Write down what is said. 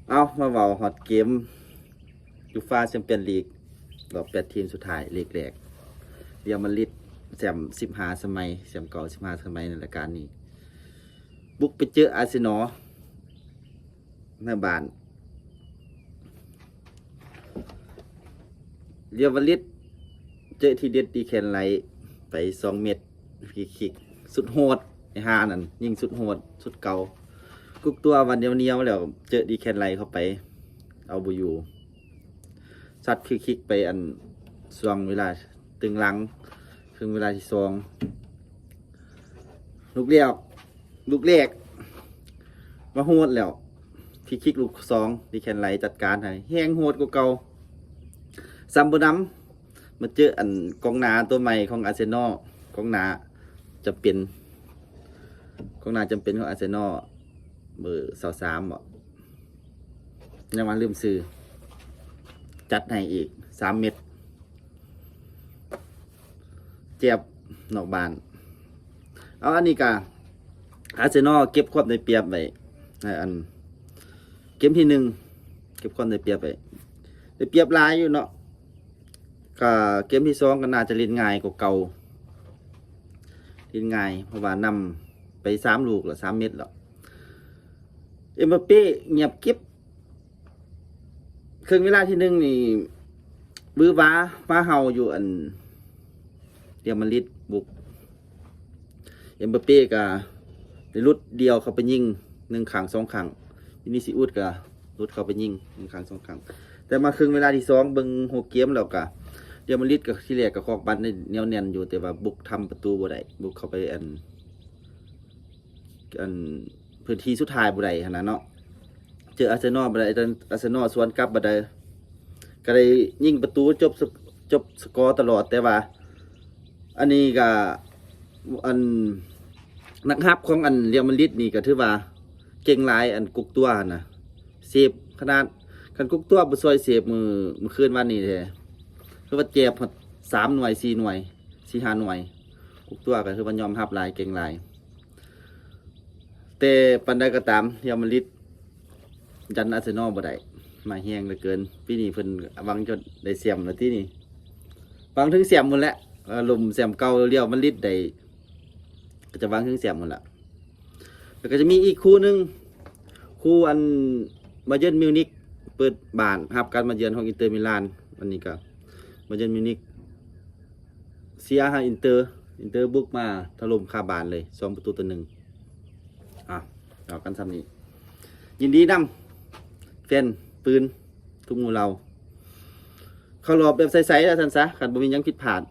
ເອົາ ມາເວົ້າຮອດເກມຢູຟາແຊມປຽນລີກ ລອບແປດທີມສຸດທ້າຍ ເລກແລກ. ຣຽວມາດຣິດແຊມສິບຫ້າສະໄໝ, ແຊມເກົ່າສິບຫ້າສະໄໝໃນລາຍການນີ້ ບຸກໄປເຈີອາເຊນອລໃນບ້ານ. ຣຽວມາດຣິດເຈີທີເດັດ ດີແຄນໄຣ ໄປສອງເມັດ ຟຣີຄິກສຸດໂຫດ. ໄອ້ຫ່ານັ້ນຍິງສຸດໂຫດ ສຸດເກົ່າ. ກຸກຕົວວ່າໜຽວໆແລ້ວ ເຈີດີແຄນໄຣເຂົ້າໄປ ເອົາບໍ່ຢູ່. ຊັດຟຣີຄິກໄປອັນຊ່ວງເວລາຕຶງຫຼັງ ເຄິ່ງເວລາທີສອງ ລູກແລກ ລູກແລກມາໂຫດແລ້ວ ຟຣີຄິກລູກສອງ ດີແຄນໄຣຈັດການໃຫ້ ແຮງໂຫດກວ່າເກົ່າ. ຊ້ຳບໍ່ນຳ ມາເຈີອັນກອງໜ້າຕົວໃໝ່ຂອງອາເຊນອລ ກອງໜ້າຈຳເປັນ ກອງໜ້າຈຳເປັນຂອງອາເຊນອລ ເບີຊາວສາມບໍ ຍັງວ່າລືມຊື່ ຈັດໃຫ້ອີກສາມເມັດ ແຈບນອກບ້ານ. ເອົາ ອັນນີ້ກະອາເຊນອລເກັບຄວາມໄດ້ປຽບໄວ້ ໃນອັນເກມທີໜຶ່ງ ເກັບຄວາມໄດ້ປຽບໄວ້ ໄດ້ປຽບຫຼາຍຢູ່ເນາະ. ກະເກມທີສອງກະໜ້າຈະຫຼິ້ນງ່າຍກວ່າເກົ່າ ຫຼິ້ນງ່າຍ ເພາະວ່ານຳໄປສາມລູກແລ້ວ ສາມເມັດແລ້ວ. ເອັມບາເປ ງຽບກິບ ເຄິ່ງເວລາທີໜຶ່ງນີ້ ວືຫວາມາເຫົ່າຢູ່ອັນ ຣຽວມາດຣິດບຸກ ເອັມບາເປກະໄດ້ຫຼຸດດ່ຽວເຂົ້າໄປຍິງໜຶ່ງຄັ້ງສອງຄັ້ງ ວິນີຊີອຸດກະຫຼຸດເຂົ້າໄປຍິງໜຶ່ງຄັ້ງສອງຄັ້ງ. ແຕ່ມາເຄິ່ງເວລາທີສອງ ເບິ່ງຫົວເກມແລ້ວກະ ຣຽວມາດຣິດກະທີແລກກະຄອງບານໄດ້ໜຽວແໜ້ນຢູ່ ແຕ່ວ່າບຸກທຳປະຕູບໍ່ໄດ້ ບຸກເຂົ້າໄປອັນ ອັນພື້ນທີ່ສຸດທ້າຍບໍ່ໄດ້ຫັ້ນນະເນາະ. ເຈີອາເຊນອລບໍ່ໄດ້ ອາເຊນອລສວນກັບບໍ່ໄດ້ ກະໄດ້ຍິງປະຕູຈົບ ຈົບສະກໍຕະຫຼອດ. ແຕ່ວ່າອັນນີ້ກະ ອັນນັກຮັບຂອງອັນຣຽວມາດຣິດນີ້ກະຖືວ່າເກັ່ງຫຼາຍ ອັນກຸກຕົວຫັ້ນນະ ເຊບຂະໜາດ ຄັນກຸກຕົວບໍ່ຊ່ວຍເຊບມື້ ມື້ຄືນວານນີ້ແທ້ ຄືວ່າແຈບຮອດສາມໜ່ວຍ ສີ່ໜ່ວຍ ສີ່ຫ້າໜ່ວຍ. ກຸກຕົວກະຖືວ່າຍອມຮັບຫຼາຍ ເກັ່ງຫຼາຍ. ແຕ່ປານໃດກໍຕາມ ຣຽວມາດຣິດຢັນອາເຊນອລບໍ່ໄດ້ ມາແຮງເຫຼືອເກີນ. ປີນີ້ເພິ່ນຫວັງຈະໄດ້ແຊມແລ້ວຕິນີ້ ຫວັງເຖິງແຊມພຸ້ນແຫຼະ. ເອີ ລົມແຊມເກົ່າ ຣຽວມາດຣິດໄດ້ ກໍຈະຫວັງເຖິງແຊມພຸ້ນແຫຼະ. ແລ້ວກໍຈະມີອີກຄູ່ໜຶ່ງ ຄູ່ອັນ ບາເຢິນມິວນິກ ເປີດບ້ານຮັບການມາເຢືອນຂອງອິນເຕີມິລານ. ອັນນີ້ກໍ ບາເຢິນມິວນິກ ເສຍໃຫ້ອິນເຕີ ອິນເຕີບຸກມາຖະຫຼົ່ມຄາບານເລີຍ ສອງປະຕູຕໍ່ໜຶ່ງ. ອ່ະ ເວົ້າກັນສ່ຳນີ້ ຍິນດີນຳແຟນປືນທຸກໝູ່ເຫຼົ່າ ເຂົ້າລອບແບບໃສໆວ່າຊັ້ນຊະ ຄັນບໍ່ມີຫຍັງຜິດພາດ.